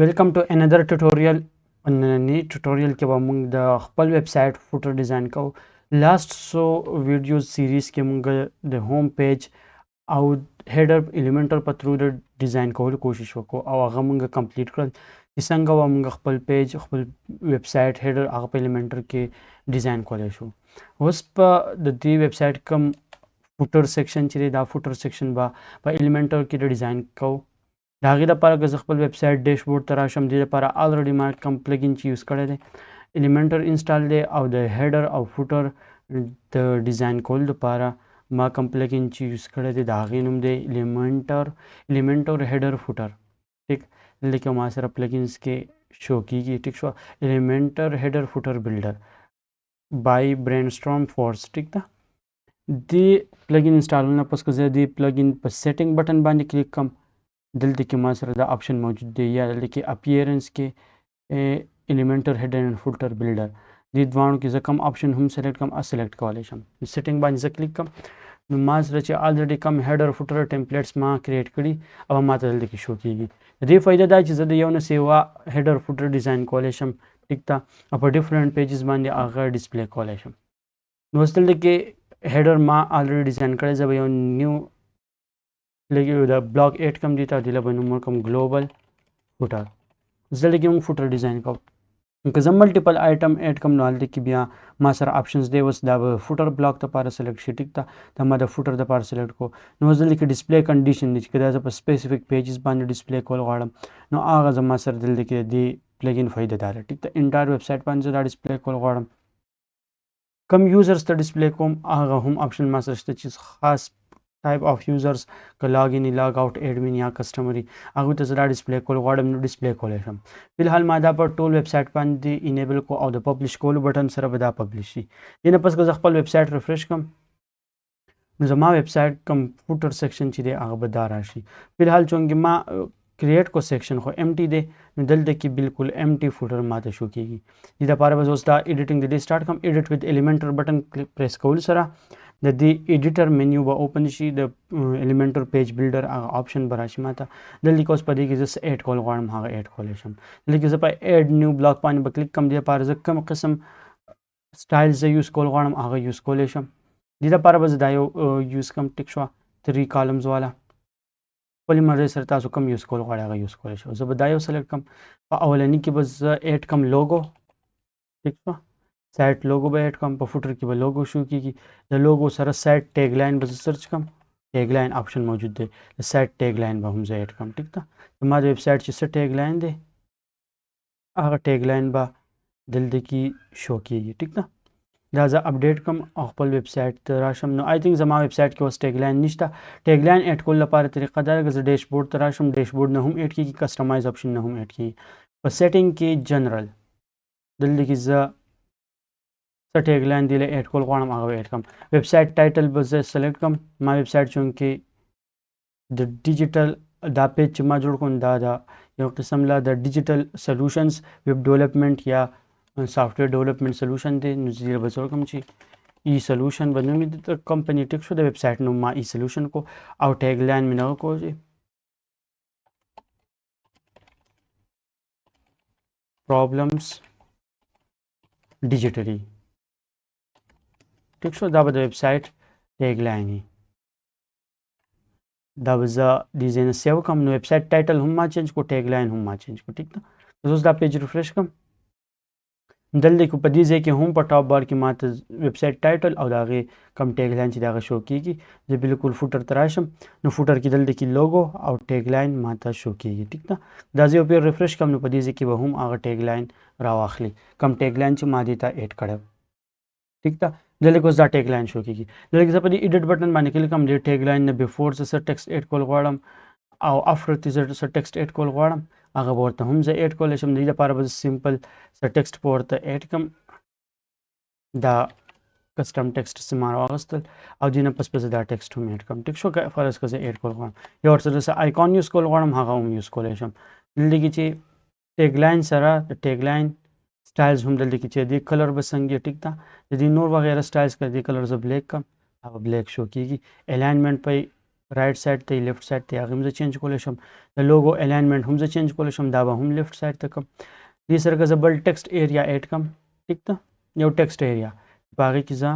Welcome to another tutorial. په ننني tutorial کې به موږ د خپل website footer design کوو. Last څو videos series کې موږ د home page او header Elementor په through د design کولو کوشش وکړو او هغه موږ complete کړل چې څنګه به موږ خپل page، خپل website header هغه په Elementor کې design کولی شو. اوس په د دې website کوم footer section چې دی، دا footer section به په Elementor کې د design کوو. د هغې لپاره که زه خپل website dashboard ته راشم، دې لپاره already ما کوم plugin چې use کړی دی، Elementor install دی او د header او footer د design کولو لپاره ما کوم plugin چې use کړی دی، د هغې نوم دی Elementor Header Footer. ټیک، دلته کې ما سره plugins کې شو کیږي. ټیک شو، Elementor Header Footer Builder by Brainstorm Force. ټیک ده، دې plugin install نه پس که زه دې plugin په setting button باندې کلیک کوم، دلته کې ما سره دا option موجود دی، یا دلته کې appearance کې Elementor Header and Footer Builder، دې دواړو کې زه کوم option هم select کوم، select کولی شم. Setting باندې زه کلیک کوم نو ما سره چې already کوم header footer templates ما create کړي او ما ته دلته کې شو کیږي. د دې فایده دا چې زه د یو نه سیوا header footer design کولی شم. ټیک ده، او په different pages باندې هغه display کولی شم. نو اوس دلته کې header ما already design کړی. زه به یو new لګیو د block add کوم دي ته، دې له به نوم ورکړم global footer. زه دلته کې موږ footer design کوم. که زه multiple item add کوم نو هلته کې بیا ما سره options دی. اوس دا به footer block دپاره select شي. ټیک ده، دا ما د footer دپاره select کو. نو اوس دلته کې display condition دی چې که دا زه په specific pages باندې display کول غواړم نو هغه زما سره دلته کې د دې plugin فایده دا ده. ټیک ده، entire website باندې زه دا display کول غواړم، کم users ته display کوم، هغه هم option ما سره شته چې خاص type of users که login، log out، admin یا customer، هغوی ته زه دا display کول غواړم نو display کولی شم. فلحال ما دا په ټول website باندې enable کو او د publish کولو button سره به دا publish شي. دې نه پس که زه خپل website refresh کړم نو زما website کوم footer section چې دی هغه به دا راشي. فلحال چونکې ما create کو section خو empty دی نو دلته کې بالکل empty footer ماته شو کیږي. دې لپاره به زه اوس دا editing د دې start کوم. Edit with Elementor button press کولو سره د دې editor menu به open شي، د Elementor Page Builder هغه option به راشي ماته. دلته کې اوس په دې کې زه څه add کول غواړم هغه add کولی شم. دلته کې زه په add new block باندې به کلیک کوم. دې لپاره زه کوم قسم سټایل زه use کول غواړم هغه use کولی شم. دې لپاره به زه دا یو use کوم. ټیک شوه، 3 columns والا. خپلې مرضۍ سره تاسو کوم use کول غواړئ هغه use کولی شئ. زه به دا یو select کوم. په اولني کې به زه add کوم logo. ټیک شوه، site logo به add کوم. په footer کې به logo شو کیږي. د logo سره site tagline به زه search کوم، tagline option موجود دی، د site tagline به هم زه add کوم. ټیک ده، زما د website چې څه tagline دی هغه tagline به دلته کې شو کیږي. ټیک ده، دا زه update کوم او خپل website ته راشم. نو I think زما website کې اوس tagline نشته. Tagline add کولو لپاره طریقه دا ده که زه dashboard ته راشم، dashboard نه هم add کیږي، customize option نه هم add کیږي. په setting کې general، دلته کې زه څه tagline دی له add کول غواړم هغه add کوم. Website title به زه select کوم. ما website چونکې د digital دا page چې ما جوړ کوم دا د یو قسم له د digital solutions، web development یا software development solution دی، نو زه به څه کوم چې E Solution به نوم د کمپنی. ټیک شو، د website نوم ما E Solution کو او tagline مې نه کو چې problems digitally. ټیک شو، دا به د website tagline. دا به زه دې ځای نه save کوم. نو website title هم ما change کو، tagline هم ما change کو. ټیک ده، زه اوس دا page refresh کوم. دلته کې په دې ځای کې هم په top bar کې ماته website title او د هغې کوم tagline چې د هغه شو کیږي. زه بالکل footer ته راشم نو footer کې دلته کې logo او tagline ماته شو کیږي. ټیک ده، دا زه یو پیر refresh کوم نو په دې ځای کې به هم هغه tagline راواخلي کوم tagline چې ما دې ته add کړی. ټیک ده، دلته کې اوس دا tagline شو کیږي. دلته کې زه په دې edit button باندې کلیک کوم. دې tagline نه before زه څه text add کول غواړم او after ته زه څه text add کول غواړم هغه به ورته هم زه add کولی شم. د دې لپاره به زه simple څه text په ورته add کوم. دا custom text څه ما راواخیستل او دې نه پس به زه دا text هم add کوم. ټیک شو، که فرض که زه add کول غواړم یا ورسره څه icon use کول غواړم هغه هم use کولی شم. دلته کې چې tagline سره د tagline styles هم دلته کې چې دې color به څنګه. ټیک ده، د دې نور وغیره styles که دې color زه black کوم هغه black شو کیږي. Alignment په رائټ سایډ ته، لیفټ سایډ ته، هغه هم زه چینج کولی شم. د لوګو الاینمنټ هم زه چینج کولی شم، دا به هم لیفټ سایډ ته کوم. دې سره که زه بل ټیکسټ ایریا ایډ کم، ټیک ده، یو ټیکسټ ایریا په هغې کې زه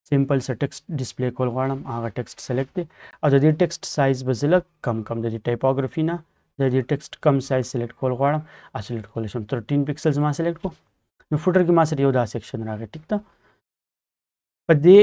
سمپل څه ټیکسټ ډسپلی کول غواړم، هغه ټیکسټ سلیکټ دی او د دې ټیکسټ سایز به زه لږ کم کم، د دې ټایپوګرافي نه د دې ټیکسټ کم سایز سلیکټ کول غواړم، هغه سلیکټ کولی شم. 13 پکسلز ما سلیکټ کو. نو فوټر کې ما سره یو دا سیکشن راغی، ټیک ده. په دې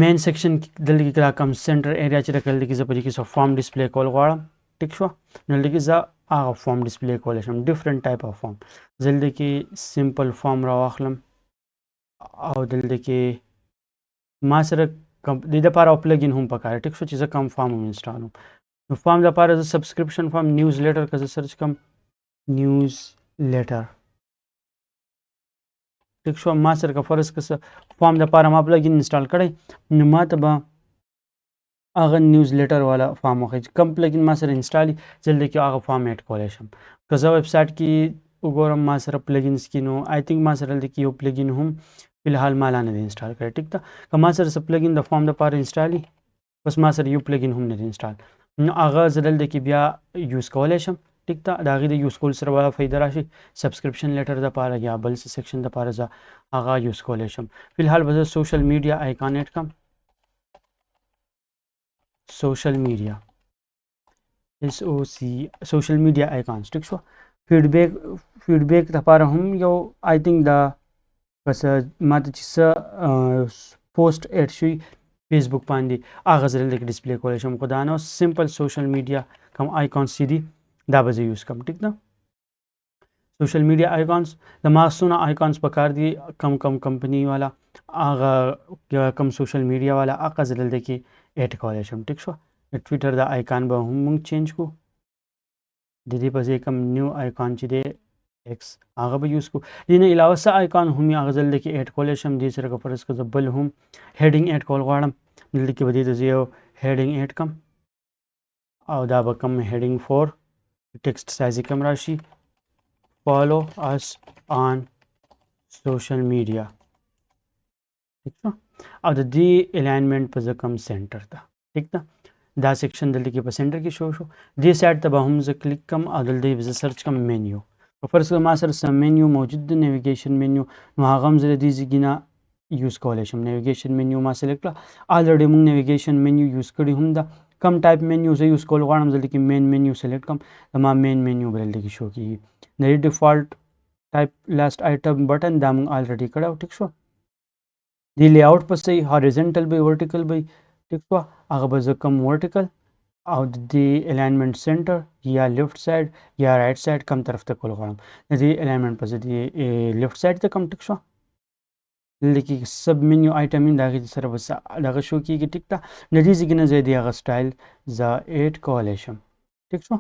مین سیکشن کې دلته کې دا کوم سنټر ایریا چې ده، دلته کې زه په دې کې څه فارم ډسپلی کول غواړم، ټیک شوه. نو دلته کې زه هغه فارم ډسپلی کولی شم، ډیفرنټ ټایپ اف فارم. زه دلته کې سمپل فارم راواخلم او دلته کې ما سره د دې دپاره یو پلګین هم پکار دی، ټیک شو، چې زه کوم فارم هم انسټالوم. نو فارم دپاره زه سبسکرپشن فارم نیوز لیټر که زه سرچ کړم، نیوز لیټر، ټیک شو. ما سره که فرض که څه فارم دپاره ما پلګین انسټال کړی، نو ما ته به هغه نیوز لیټر والا فارم وښیي چې کوم پلګین ما سره انسټال وي، زه دلته کې هغه فارم ایډ کولی شم. که زه ویب سایټ کې وګورم ما سره پلګینز کې، نو آی تھنک ما سره دلته کې یو پلګین هم فلحال ما لا نه دی انسټال کړی، ټیک ده. که ما سره څه پلګین د فارم دپاره انسټال وي، بس ما سره یو پلګین هم نه دی انسټال، نو هغه زه دلته کې بیا یوز کولی شم، ټیک ده. د هغې د یوز کولو سره به فایده راشي، سبسکرپشن لیټر دپاره یا بل څه سیکشن دپاره زه هغه یوز کولی شم. فلحال به زه سوشل میډیا آیکان ایډ کړم، سوشل میډیا اس او سی سوشل میډیا آیکانز، ټیک شو. فیډبیک دپاره هم یو آی تھنک دا بس ما ته چې څه پوسټ ایډ شوي فیسبوک باندې هغه زه دلته کې ډسپلی کولی شم، خو دا نه سمپل سوشل میډیا کوم آیکانز چې دي دا به زه یوز کړم، ټیک ده. سوشل میډیا آیکانز زما څونه آیکانز پکار دي، کم کم کمپنی والا هغه کم سوشل میډیا والا هغه زه دلته کې ایډ کولی شم، ټیک شو. د ټویټر دا آیکان به هم موږ چینج کړو، د دې په ځای کوم نیو آیکان چې دی ایکس هغه به یوز کړو. دې نه علاوه څه آیکان هم هغه زه دلته کې ایډ کولی شم. دې سره که فرض کړو زه بل هم هیډینګ ایډ کول غواړم، دلته کې به دې ته زه یو هیډینګ ایډ کړم او دا به کوم هیډینګ 4 ټیکسټ سایز یې کم راشي، فالو اس آن سوشل میډیا، ټیک شو. او د دې الاینمنټ په زه کوم سنټر ته، ټیک ده. دا سیکشن دلته کې په سنټر کې شو شو. دې سایډ ته به هم زه کلیک کړم او دلته به زه سرچ کړم مینیو. که فرض کړه ما سره څه مینیو موجود دی، نیویګیشن مینیو، نو هغه هم زه د دې ځای نه یوز کولی شم. نیویګیشن مینیو ما سلیکټ کړه، الریډي موږ نیویګیشن مینیو یوز کړی هم ده. کم ټایپ مینیو زه یوز کول غواړم، زه دلته کې مین مینیو سلیکټ کړم، زما مین مینیو به دلته کې شو کېږي. د دې ډیفالټ ټایپ لاست آیټم بټن دا موږ الریډي کړی و، ټیک شو. دې لی آوټ په صحیح هاریزنټل به ورټیکل به، ټیک شو. هغه به زه کوم ورټیکل او د دې الاینمنټ سنټر یا لیفټ سایډ یا رائټ سایډ کم طرف ته کول غواړم. د دې الاینمنټ په زه دې لیفټ سایډ ته کوم، ټیک شو. دلته کې سب مینیو آیټم د هغې سره به دغه شو کېږي، ټیک ده. د دې ځای نه زه د هغه سټایل زه ایډ کولی شم، ټیک شو.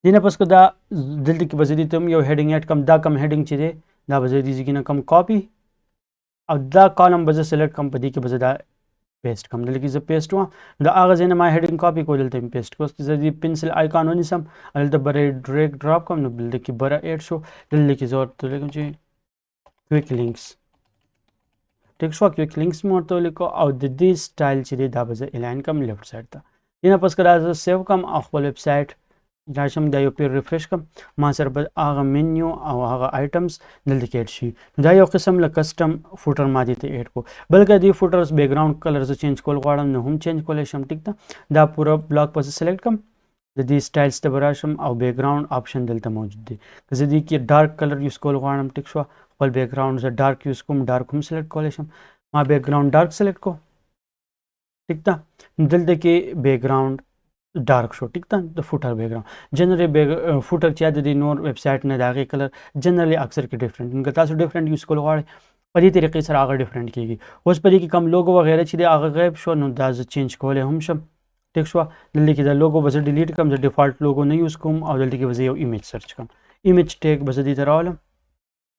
دې نه پس که دا دلته کې به زه دې ته هم یو هیډینګ ایډ کړم، دا کوم هیډینګ چې دی دا به زه دې ځای نه کوم کاپي او دا کالم به زه سلیکټ کړم، په دې کې به زه دا پیسټ کړم. دلته کې زه پیسټ وم، د هغه ځای نه ما هیډینګ کاپي کړو، دلته مې پیسټ کړو. زه دې پنسل آیکان ونیسم، دلته بره ډریګ ډراپ کړم، نو دلته کې بره ایډ شو. دلته کې زه ورته ولیکم چې کویک لینکس، ټیک شو. کویک لینکس مې ورته ولیکو او د دې سټایل چې دی دا به زه الاین کړم لیفټ سایډ ته. دې نه پس که دا زه سیو کړم او خپل ویب سایټ راشم، دا یو پیر ریفرش کړم، ما سره به هغه مینیو او هغه آیټمز دلته کې ایډ شي. نو دا یو قسم له کسټم فوټر ما دې ته ایډ کړو. بلکې دې فوټرز بیکګراوند کلر زه چینج کول غواړم، نو هم چینج کولی شم، ټیک ده. دا پوره بلاک به زه سلیکټ کړم، د دې سټایلز ته به راشم او بیکګراوند آپشن دلته موجود دی. که زه دې کې ډارک کلر یوز کول غواړم، ټیک شوه، خپل بیکګراوند زه ډارک یوز کوم، ډارک هم سلیکټ کولی شم. ما بیکګراوند ډارک سلیکټ کړو، ټیک ده. دلته کې بیکګراوند ډارک شو، ټیک ده. د فوټر بیکګراوند جنرالي فوټر چې د دې نور ویب سایټ نه د هغې کلر جنرالي اکثر کې ډیفرنټ. نو که تاسو ډیفرنټ یوز کول غواړئ په دې طریقې سره هغه ډیفرنټ کېږي. اوس په دې کې کوم لوګو وغیره چې دی هغه غیب شو، نو دا زه چینج کولی هم شم، ټیک شوه. دلته کې دا لوګو به زه ډیلیټ کړم، زه ډیفالټ لوګو نه یوز کوم او دلته کې به زه یو ایمیج سرچ کړم. ایمیج ټیګ به زه دې ته راولم،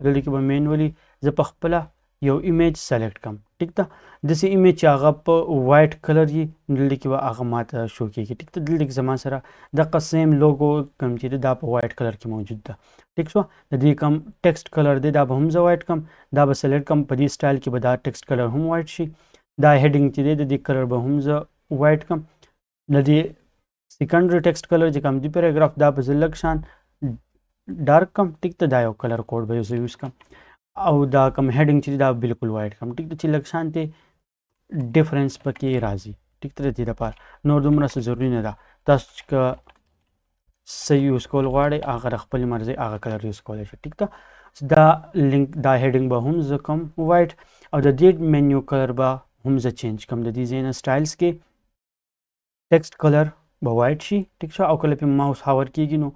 دلته کې به مینولي زه په خپله یو ایمیج سلیکټ کړم، ټیک ده. داسې ایمیج چې هغه په وایټ کلر وي، دلته کې به هغه ماته شو کېږي، ټیک ده. دلته کې زما سره دغه سیم لوګو کوم چې ده دا په وایټ کلر کې موجود ده، ټیک شوه. د دې کوم ټیکسټ کلر دی دا به هم زه وایټ کړم، دا به سلیکټ کړم، په دې سټایل کې به دا ټیکسټ کلر هم وایټ شي. دا هیډینګ چې دی د دې کلر به هم زه وایټ کړم. د دې سیکنډري ټیکسټ کلر چې کوم دی پیراګراف دا به زه لږ شان ډارک کم، ټیک ته. دا یو کلر کوډ به زه یوز کم او دا کوم هیډینګ چې دا بالکل وایټ کم، ټیک ته، چې لږ شان ته ډیفرنس پکې راځي، ټیک ته. د دې لپاره نور دومره څه ضروري نه ده. تاسو چې که څه یوز کول غواړئ، هغه د خپلې مرضۍ هغه کلر یوز کولی شئ، ټیک ده. دا لینک، دا هیډینګ به هم زه کوم وایټ او د دې مینیو کلر به هم زه چینج کوم. د دې ځای نه سټایلز کې ټیکسټ کلر به وایټ شي، ټیک شو. او کله په ماوس هاور کیږي نو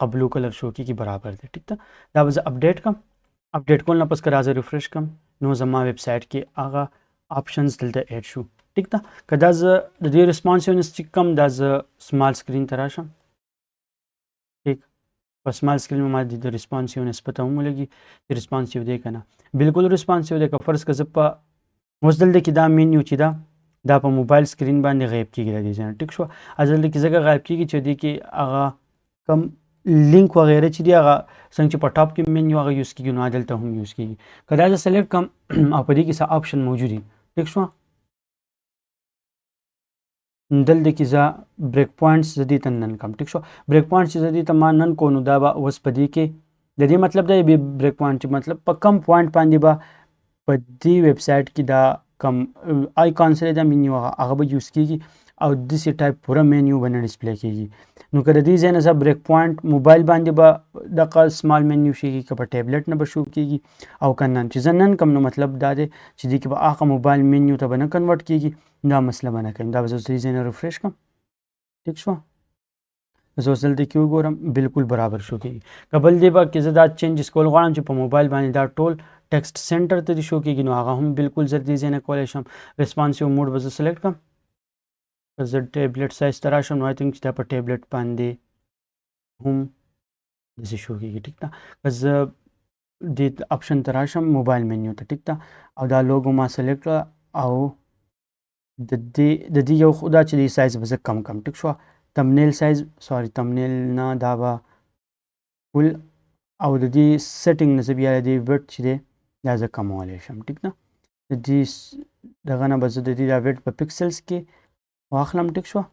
قبلو کلر شو کیږي، برابر دی، ټیک ده. دا به زه اپډیټ کم. اپډیټ کول نه پس که راځه ریفرش کم نو زما ویب سایټ کې هغه آپشنز دلته اډ شو، ټیک ده. که دا زه د دې ریسپانسیونس چک کم، دا زه سمال سکرین ته راشم، ټیک. په سمال سکرین ما د ریسپانسیونس پته هم ولګي چې ریسپانسیو دی که نه. بالکل ریسپانسیو دی. که فرض که زه په اوس دلته کې دا مینیو چې ده، دا په موبایل سکرین باندې غیب کیږي د دې ځای نه، ټیک شو. دلته کې ځکه غایب کیږي چې دې کې هغه کم لینک وغیره چې دی، هغه څنګه چې په ټاپ کې مینیو هغه یوز کیږي نو دلته هم یوز کیږي. که دا زه سلیکټ کم او په دې کې څه آپشن موجود دي، ټیک شو. دلته کې زه بریک پوینټس زه دې ته نن کم، ټیک شو. بریک پوینټس چې زه دې ته ما نن کو نو دا به اوس په دې کې د دې مطلب دی بریک پوینټ چې مطلب په کم پوینټ باندې به په دې ویب سایټ کې دا کم آیکون سره دا مینیو هغه به یوز کیږي او داسې ټایپ پوره مینیو به نه ډیسپلی کیږي. نو که د دې ځای نه زه بریک پوینټ موبایل باندې به دغه سمال مینیو شي، که په ټیبلټ نه به شو کیږي او که نن چې زه نن کم نو مطلب دا دی چې دې کې به هغه موبایل مینیو ته به نه کنورټ کیږي. دا مسله به نه کوم. دا به زه دې ځای نه ریفرش کړم، ټیک شوه. زه اوس دلته کې وګورم، بالکل برابر شو کیږي. که بل دی به کې زه دا چینجز کول غواړم چې په موبایل باندې دا ټول ټیکسټ سنټر ته دې شو کیږي نو هغه هم بالکل زه دې ځای نه کولی شم. ریسپانسیو موډ به زه سلیکټ کړم. که زه ټیبلټ سایز ته راشم نو آی تھنک چې دا په ټیبلټ باندې هم داسې شو کیږي، ټیک ده. که زه دې اپشن ته راشم، موبایل مینیو ته، ټیک ده، او دا لوګو ما سلیکټ کړه او د دې یو خو دا چې د سایز به زه کم کم، ټیک شوه. تمنیل سایز، سوري، تمنیل نه، دا به فول او د دې سیټینګ نه زه بیا د دې ویډ چې دی دا زه کمولی شم، ټیک ده. د دې دغه نه به زه د دې دا ویډ په پکسلز کې واخلم، ټیک شوه.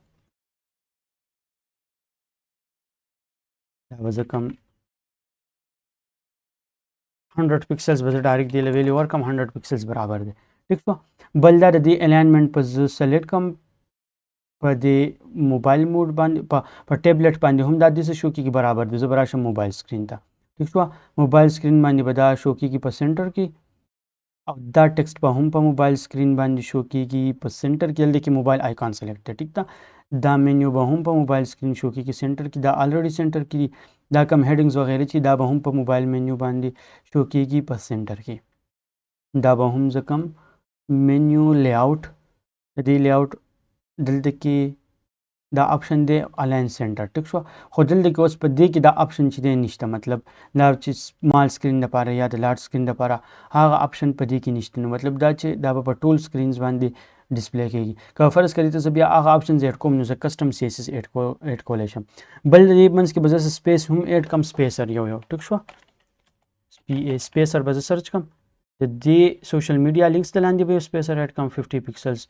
دا به زه کم 100 پکسلز به زه ډایرکټ دې له ویلیو ورکړم، 100 پکسلز برابر دی، ټیک شوه. بل دا د دې الاینمنټ په زه سلیکټ کړم په دې موبایل موډ باندې، په ټیبلټ باندې هم دا داسې شو کېږي، برابر دی. زه به راشم موبایل سکرین ته، ټیک شوه. موبایل سکرین باندې به دا شو کېږي په سنټر کې او دا ټیکسټ به هم په موبایل سکرین باندې شو کېږي په سنټر کې. دلته کې موبایل آیکان سلیکټ دی، ټیک ده. دا مینیو به هم په موبایل سکرین شو کېږي سنټر کې، دا الریډي سنټر کې دي. دا کم هیډینګز وغیره چې دا به هم په موبایل مینیو باندې شو کېږي په سنټر کې. دا به هم زه کم مینیو لیاوټ، د دې لیاوټ دلته کې دا آپشن دی الاین سنټر، ټیک شو. خو دلته کې اوس په دې کې دا آپشن چې دی نشته، مطلب دا چې سمال سکرین دپاره یا د لارج سکرین دپاره هغه آپشن په دې کې نشته. نو مطلب دا چې دا به په ټول سکرینز باندې ډیسپلی کېږي. که فرض کړئ ته زه بیا هغه آپشنز اډ کوم نو زه کسټم سی اس اس اډ کولی شم. بل د دې منځ کې به زه سپیس هم اډ کړم، سپیسر یو یو، ټیک شوه. سپیسر به زه سرچ کړم، د دې سوشل میډیا لینکس د لاندې به یو سپیسر اډ کړم 50 پکسلز،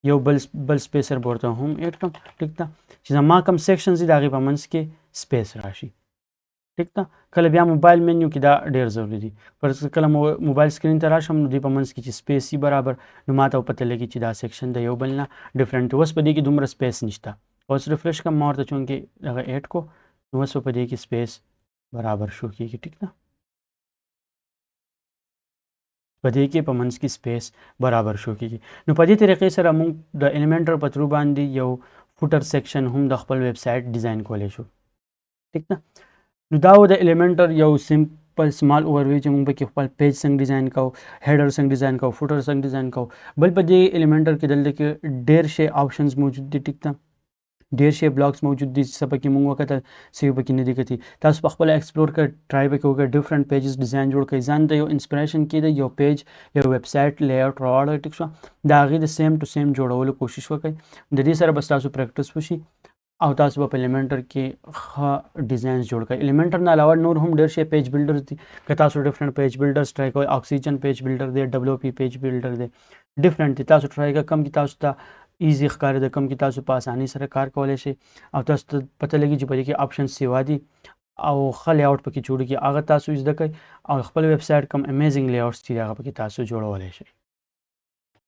یو بل سپیسر به ورته هم اډ کړم، ټیک ده، چې زما کوم سیکشنز دي د هغې په منځ کې سپیس راشي، ټیک ده. کله بیا موبایل مینیو کې دا ډېر ضروري دي. فرض کړه کله موبایل سکرین ته راشم نو دې په منځ کې چې سپیس وي برابر نو ما ته پته لګي چې دا سیکشن د یو بل نه ډیفرنټ دی. اوس په دې کې دومره سپیس نشته. اوس ریفرش کړم، ما ورته چونکې دغه اډ کو نو اوس په دې کې سپیس برابر شو کېږي، ټیک ده. په دې کې په منځ کې سپیس برابر شو کېږي. نو په دې طریقې سره موږ د الیمنټر په تھرو باندې یو فوټر سیکشن هم د خپل ویب سایټ ډیزاین کولی شو، ټیک ده. نو دا و د الیمنټر یو سمپل سمال اوورویو چې موږ پکې خپل پیج څنګه ډیزاین کوو، هیډر څنګه ډیزاین کوو، فوټر څنګه ډیزاین کوو. بل په دې الیمنټر کې دلته کې ډېر شی آپشنز موجود دي، ټیک ده. ډېر شی بلاکس موجود دي چې څه پکې موږ وکتل څه یې پکې نه دي کتي. تاسو په خپله ایکسپلور کړئ، ټرای پکې وکړئ، ډیفرنټ پیجز ډیزاین جوړ کړئ، ځان ته یو انسپریشن کېده، یو پیج یو ویب سایټ لی اوټ راواړئ، ټیک شوه. د هغې د سیم ټو سیم جوړولو کوشش وکړئ. د دې سره به ستاسو پریکټس وشي او تاسو به په الیمنټر کې ښه ډیزاینز جوړ کړئ. الیمنټر نه علاوه نور هم ډېر شی پیج بلډرز دي، که تاسو ډیفرنټ پیج بلډرز ټرای کوئ، اکسیجن پیج بلډر دی، ډبلیو پی پیج بلډر دی، ډیفرنټ دي، تاسو ټرای کړئ کوم کې تاسو ته ایزي ښکاري، د کوم کې تاسو په اسانۍ سره کار کولی شئ او تاسو ته پته لګي چې په دې کې آپشن سیوا دي او ښه لیاوټ پکې جوړیږي، هغه تاسو زده کړئ او خپل ویب سایټ کوم امیزینګ لیاوټس چې هغه پکې تاسو جوړولی شئ.